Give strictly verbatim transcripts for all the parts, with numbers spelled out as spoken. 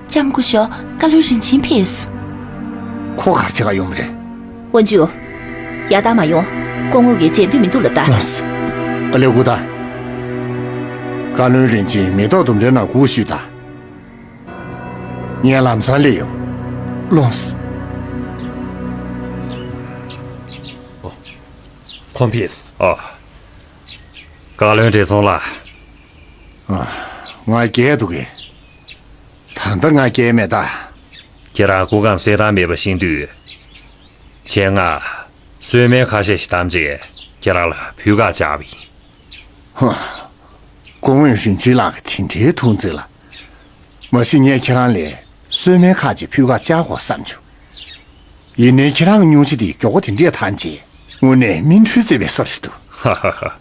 ལྕམ་སྐུ་ཞབས། བཀའ་བློན་རིན་ཆེན་ཕེབས་སོང་། ཁོ་ག་རེ་བྱེད་ག་ཡོང་བ་རེད། དབོན་ཇུ། ཡར་ལྟ་མ་ཡོང་། སྐུ་ངོ་གིས་མཇལ་འདོད་མི་འདུག་ལབ་ད། ལགས་སོ། ཨ་ལེ་སྐུ་ད། བཀའ་བློན་རིན་ཆེན་མེ་ཏོག་ལྡུམ་རའི་ནང་སྒུག་བཞུགས་དང་། ངས་ལམ་སང་སླེབས་ཡོང་། ལགས་སོ། ཁོང་ཕེབས་སོང་། ཨོ། བཀའ་བློན་བགྲེས་ཚོང་ལགས། ཨ། ང་རྒས་འདུག་གས། ད་ལྟ་ང་རྒས་མེད་ད། ཁྱེད་རང་སྐུ་ཁམས་གསལ་ཐང་མེད་པ་ཤེས་དུས། ཁྱེད་ང་གསོལ་སྨན་ཁ་ཤས་ཤིག་བཏབ་རྗེས་ཁྱེད་རང་ལ་ཕུད་ཁག་བཅག་པ་ཡིན། ཧ། སྐུ་ངོ་རིན་ཆེན་ལགས་ཀྱིས་དེ་འདྲའི་ཐུགས་བརྩེ་ལ། མ་གཞི་ངས་ཁྱེད་རང་ལ་གསོལ་སྨན་ཁག་ཅིག་ཕུད་ཁག་བཅག་དགོས་བསམ་བྱུང་། ཡིན་ནའི་ཁྱེད་རང་གི་སྙུང་གཞི་དེ་མགྱོགས་པོ་དེ་འདྲས་ཐང་རྗེས་དངོས་གནས་སྨིན་གྲོལ་བྱས་པའི་བཟོ་ཞིག་འདུག་ཧ་ཧ་ཧ།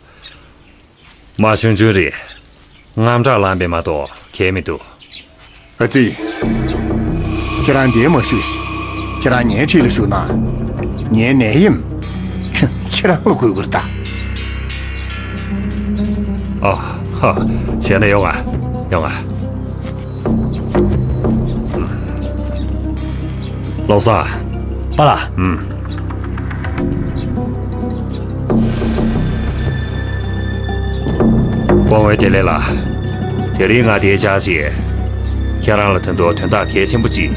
མ་བྱུང་བྱུང་རེད། དངངས་སྐྲག་ལངས་པས་མ་གཏོགས་གལ་མི་འདུག་ཨ་ཙི། ཁྱེད་རང་འདིར་མ་བཞུགས་ཤིག་ཁྱེད་རང་ངའི་འཁྲིས་ལ་བཞུགས་ན། ངའི་ནད་ཡམས་ཁྱེད་རང་ལ་འགོས་ཀྱི་རེད་ད། ཨ་ཧ། བྱས་ན་ཡོང་ང་། ཡོང་ང་། བློ་བཟང་། པཱ་ལགས། ཨུམ། སྐུ་ངོ་བདེ་ལེགས་ལགས། དེ་རིང་ང་འདིར་བཅར་རྗེས། ཁྱེད་རང་ལ་ད་དུང་དོན་དག་གལ་ཆེན་པོ་གཅིག་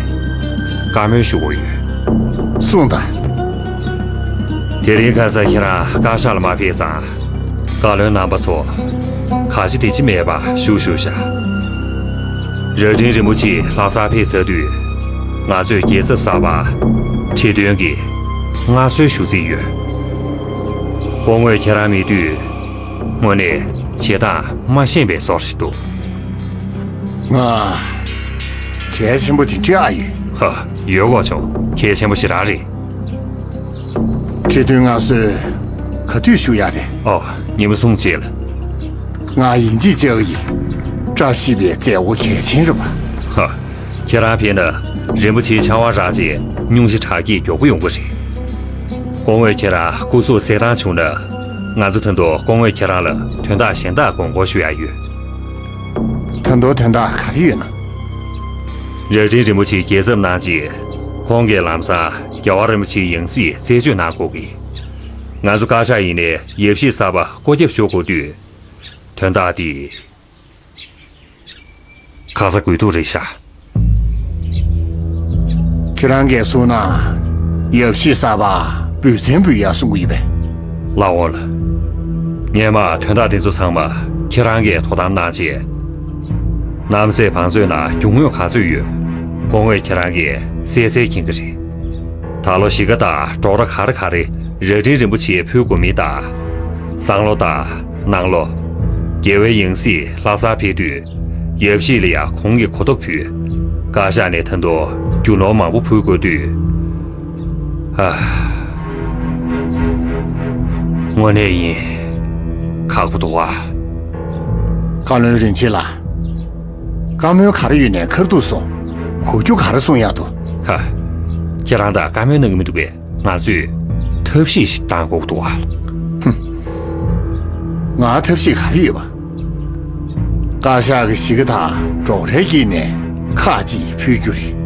བཀའ་མོལ་ཞུ་དགོས་ཡོད། གསུངས་དང་། དེ་རིང་ཁ་སང་ཁྱེད་རང་བཀའ་ཤག་ལ་མ་ཕེབས་ཙང་། བཀའ་བློན་རྣམ་པ་ཚོ་ག་ཅི་དེ་ཅི་མེད་པར་བཞུགས་བཞུགས་བཞག་རྭ་སྒྲེང་རིན་པོ་ཆེ་ལྷ་སར་ཕེབས་ཚར་དུས། ང་ཚོས་རྒྱལ་ཚབ་གསར་པར་ཁྲི་སྟོན་གྱི་མངའ་གསོལ་ཞུ་རྩིས་ཡོད། སྐུ་ངོས་ཁྱེད་རང་མེད་དུས། དངོས་གནས་བྱེད་སྟངས་མ་ཤེས་པའི་བཟོ་ཞིག་འདུག་ང་། གལ་ཆེན་པོ་དེ་འདྲ་ཨ་ཡོད། ཧ། ཡོད་དགོས་བྱུང་། གལ་ཆེན་པོ་ཞེ་དྲག་རེད། ཁྲི་སྟོན་མངའ་གསོལ་ག་དུས་ཞུ་ཡ་རེད། ཨོ། ཉིན་མོ་གསུམ་རྗེས་ལ། ང་ཡིན་གཅིག་བཅར་གི་ཡིན། བཀྲ་ཤིས་པའི་མཛད་སྒོ་གལ་ཆེན་རེད་པ། ཧ། ཁྱེད་རང་ཕེབས་ན་རིན་པོ་ཆེའི་ཕྱག་དབང་རག་རྗེས་སྙུང་གཞི་དྲག་སྐྱེད་མགྱོགས་པོ་ཡོང་གི་རེད། སྐུ་ངོས་ཁྱེད་རང་སྐུ་གཟུགས་གསལ་ཐང་བྱུང་ན། ང་ཚོ་ད་དུང་སྐུ་ངོས་ཁྱེད་རང་ལ་དོན་དག་གཞན་དག་དགོངས་སྐོར་ཞུ་ཡ་ཡོད། ད་དུང་དོན་དག་ག་རེ་ཡོད་ན། རྭ་སྒྲེང་རིན་པོ་ཆེ་རྒྱལ་ཚབ་གནང་རྗེས། ཁོང་གིས་ལམ་སང་རྒྱལ་བ་རིན་པོ་ཆེའི་ཡང་སྲིད་རྩད་གཅོད་གནང་དགོས་ཀྱི། ང་ཚོ་བཀའ་ཤག་ཡིན་ནའི་ཡབ་གཞིས་གསར་པ་བསྐོ་རྒྱབ་ཞུ་དགོས་དུས། དོན་དག་འདི་ཁ་ཚ་དགོས་གཏུགས་རེད་ཤག་ཁྱེད་རང་གིས་གསུངས་ན། ཡབ་གཞིས་གསར་པ་འབུལ་ཚན་འབུལ་ཡ་གསུང་གི་ཡོད་པས། ལགས་འོང་ལགས། སྔོན་མ་དོན་དག་འདི་ཚོ་ཚང་མ་ཁྱེད་རང་གིས་དོ་དམ་གནང་རྗེས། རྣམ་སྲས་བང་མཛོད་ནང་རྒྱུ་དངོས་ག་ཚོད་ཡོད། སྐུ་ངོས་ཁྱེད་རང་གིས་གསལ་གསལ་མཁྱེན་གྱི་རེད། ད་ལོ་གཞིས་ཀ་དང་འབྲོག་ར་ག་རེ་ག་རེ་རྭ་སྒྲེང་རིན་པོ་ཆེ་ཕུལ་དགོས་མིན་དང་། སང་ལོ་དང་གནངས་ལོ། རྒྱལ་བའི་ཡང་སྲིད་ལྷ་སར་ཕེབས་དུས། ཡབ་གཞིས་ལ་ཡང་གོང་གི་གོ་ཐོབ་ཕུལ། བཀའ་ཤག་ནས་ད་དུང་རྒྱུ་ནོར་མང་པོ་ཕུལ་དགོས་དུས། ཨ། དངོས་གནས་ཡིན། ཁག་པོ་འདུག་ཨ། བཀའ་བློན་རིན་ཆེན་ལགས། བཀའ་མོལ་ག་རེ་ཡོད་ནའི་ཁ་ཐུག་གསུང་། གོ་རྒྱུ་ག་རེ་གསུང་ཡག་འདུག་ཧ། ཁྱེད་རང་ད་བཀའ་མོལ་གནང་གི་མི་འདུག་པས། ང་ཚོས་ཐབས་ཤེས་ཤིག་གཏང་དགོས་འདུག་ཨ། ཧུམ། ང་ཐབས་ཤེས་ག་རེ་ཡོད་པ། བཀའ་ཤག་གིས་གཞིས་ཀ་དང་འབྲོག་རའི་དཀྱིལ་ནས་ཁག་ཅིག་ཕུལ་རྒྱུ་རེད།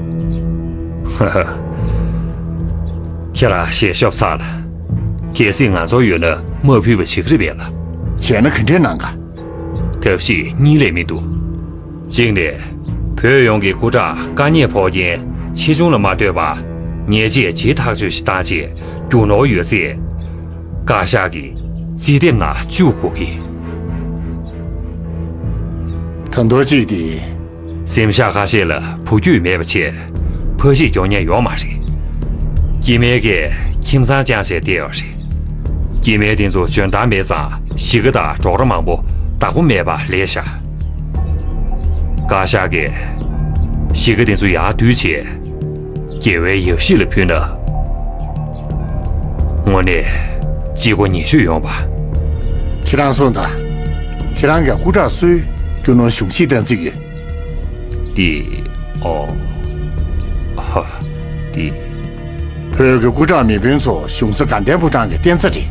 ཧ་ཧ། ཁྱེད་རང་ཞལ་ཤོབ་ཚར་ལ། གལ་སྲིད་ང་ཚོར་ཡོད་ན་མ་ཕུལ་བ་བྱེད་ཀྱི་རེད་པས་ལགས། བྱས་ན་ག་འདྲས་གནང་ག་ཐབས་ཤེས་གཉིས་ལས་མི་འདུག་གཅིག་ནས། བོད་ཡོངས་ཀྱི་སྐུ་དྲག་དཀའ་ཉེན་ཕོག་རྐྱེན་ཆེ་ཆུང་ལ་མ་ལྟོས་པར་ཉེས་ཆད་ཇི་ཐག་ཆོད་ཞིག་བཏང་རྗེས་རྒྱུ་ནོར་ཡོད་ཚད་བཀའ་ཤག་གི་རྩིས་དེབ་ནང་བཅུག་དགོས་ཀྱི། ད་མདོ་གཅིག་དེ། གཟིམ་ཤག་ཁ་ཤས་ལ་བུ་རྒྱུད་མེད་པ་བྱས་ཕ་གཞིས་སྐྱོང་མཁན་ཡོད་མ་རེད། སྐྱེ་དམན་གྱིས་ཁྱིམ་ཚང་བསྐྱངས་བྱས་བསྡད་ཡོད་རེད། སྐྱེ་དམན་དེ་ཚོ་འཇོན་ཐང་མེད་ཙང་གཞིས་ཀ་དང་འབྲོག་ར་མང་པོ་བདག་པོ་མེད་པར་ལས་བཞག་བཀའ་ཤག་གིས་གཞིས་ཀ་དེ་ཚོ་ཡར་བསྡུས་བྱས། རྒྱལ་བའི་ཡབ་གཞིས་ལ་ཕུལ་ན། དངོས་གནས་གཅིག་མགོ་ཉི་ཤུ་ཡོང་བ། ཁྱེད་རང་གསུངས་དང་། ཁྱེད་རང་གི་སྐུ་དྲག་སུས་རྒྱུ་ནོར་གཞུང་བཞེས་བཏང་རྩིས་ཡོད། འདི། ཨོ། ཧ། འདི། བོད་ཀྱི་སྐུ་དྲག་མི་དཔོན་ཚོ་གཞུང་ས་དགའ་ལྡན་ཕོ་བྲང་གི་རྟེན་རྩ་རེད།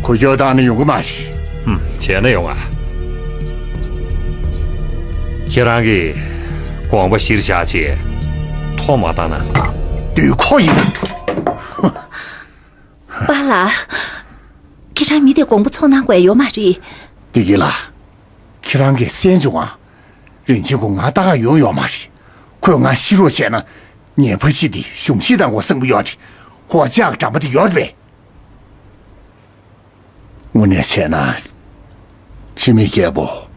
གོ་སྐྱོར་བཏང་ན་ཡོང་གི་མ་རེད། ཧུམ། བྱས་ན་ཡོང་ང་། ཁྱེད་རང་གིས་ དགོངས་པ་གཞིར་བཞག་བྱས། ཐོག་མ་བཏང་ན། དུས་ཁོ་ཡིན། པཱ་ལགས། ཁྱེད་རང་མི་དེ་དགོངས་པ་ཚོམ་གནང་དགོས་ཡོད་མ་རེད། བདེ་སྐྱིད་ལགས། ཁྱེད་རང་གིས་གསན་བྱུང་ང་། རིན་ཆེན་ཁོ་ང་ལྟ་ག་ཡོང་ཡོད་མ་རེད། ཁོས་ང་ཤི་རོགས་བྱས་ན། ངའི་ཕ་གཞིས་དེ་གཞུང་བཞེས་བཏང་དགོས་བསམ་གྱི་ཡོད་རེད། ཁོ་ལྕགས་འགྲམ་པ་དེ་ཡོད་རེད་པས། དངོས་གནས་བྱས་ན། འཆི་མེད་རྒྱལ་པོ།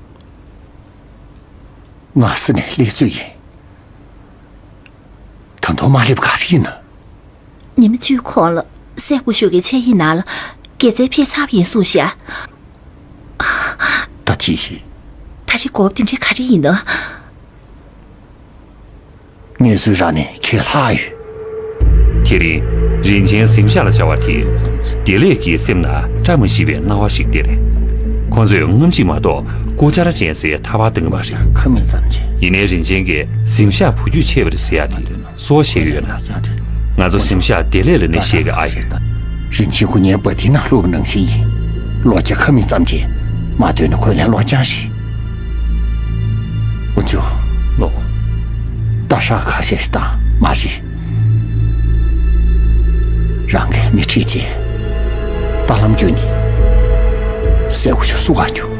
ང་ས་ནས་སླེབས་ཚོད་ཡིན། ད་དུང་མ་སླེབས་ག་རེ་ཡིན་ན། ཉི་མ་བཅུའི་གོང་ལ་སྲས་སྐུ་ཞབས་ཀྱི་ཆས་ཡིག་ནང་ལ་རྒྱལ་རྩེར་ཕེབས་ཚར་བ་ཡིན་གསུངས་ཤག་ད་ཅི་ཞིག་ད་རེས་དགོས་པ་དེ་འདྲ་ག་རེ་ཡིན་ན། གནས་ཚུལ་རག་ནས་ཁས་ལྷག་ཡོད། དེ་རིང་། རིན་ཆེན་གཟིམ་ཤག་ལ་བཅར་བ་དེ། བདེ་ལེགས་ཀྱི་སེམས་ནང་བཀྲ་མ་ཤིས་པའི་སྣང་བ་ཞིག་སྟེར། ཁོ་ཚོས་སྔ་ཕྱི་མ་གཏོགས་སྐུ་བཅར་ཅན་ཟེར་ཐར་པ་བཏང་གི་མ་རེད། ཁ་མིག་ཙམ་གྱིས། ཡིན་ནའི་རིན་ཆེན་གྱིས་གཟིམ་ཤག་བུ་རྒྱུད་ཆེ་བ་རེད་ཟེར་ཡ་དེ་སུ་བ་ཤེས་ཀྱི་ཡོད་ན། ང་ཚོ་གཟིམ་ཤག་བདེ་ལེགས་ལ་ནི་བཤད་ཀྱི་ཨ་ཡོད། རིན་ཆེན་ཁོ་ངའི་བ་དེ་ནང་བླུགས་པ་ནང་བཞིན་ཡིན། ལོ་བརྒྱ་ཁ་མིག་ཙམ་གྱིས། མ་ཐོན་ན་ཁོས་ལན་ལོག་རྐྱང་རེད། འུ་ཅུ། ལོ། ད་ཧྲག་ཁ་ཤས་ཤིག་བཏང་མ་རེད། རང་གིས་མི་ཁྲིད་བྱས། ད་ལམ་བརྒྱུད་ནས། སྲས་སྐུ་ཞབས་བསུ་ག་རྒྱུགས།